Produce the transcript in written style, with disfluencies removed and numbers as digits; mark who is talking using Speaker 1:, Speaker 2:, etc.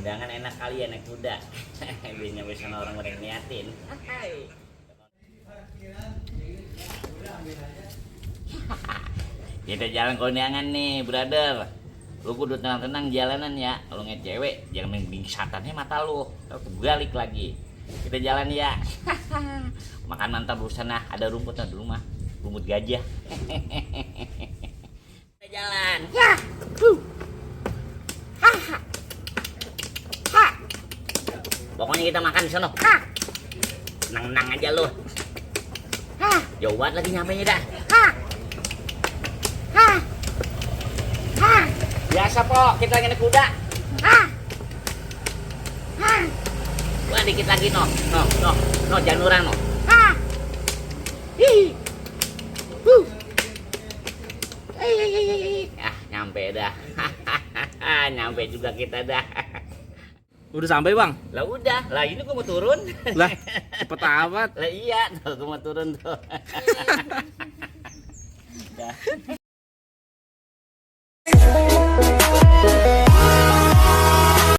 Speaker 1: undangan enak kali ya naik kuda. Biar nyampe sana orang udah niatin. Kita jalan ke undangan nih, brother. Lu kudu tenang-tenang jalanan ya. Kalau ngeliat cewek, jangan main bingsatannya mata lu. Terus balik lagi. Kita jalan ya. Makan mantap dulu sana, ada rumput di rumah. Rumput gajah. Kita jalan. Ya. Pokoknya kita makan di sana. Tenang-tenang aja lu. Jauh banget lagi nyampenya dah. Biasa po, kita lagi naik kuda. Wah, dikit lagi no, januran no. Nyampe dah. Nyampe juga kita dah.
Speaker 2: Udah sampai bang?
Speaker 1: Lah udah, lah ini gua mau turun.
Speaker 2: Lah cepet amat.
Speaker 1: Lah iya, tuh gua mau turun tuh.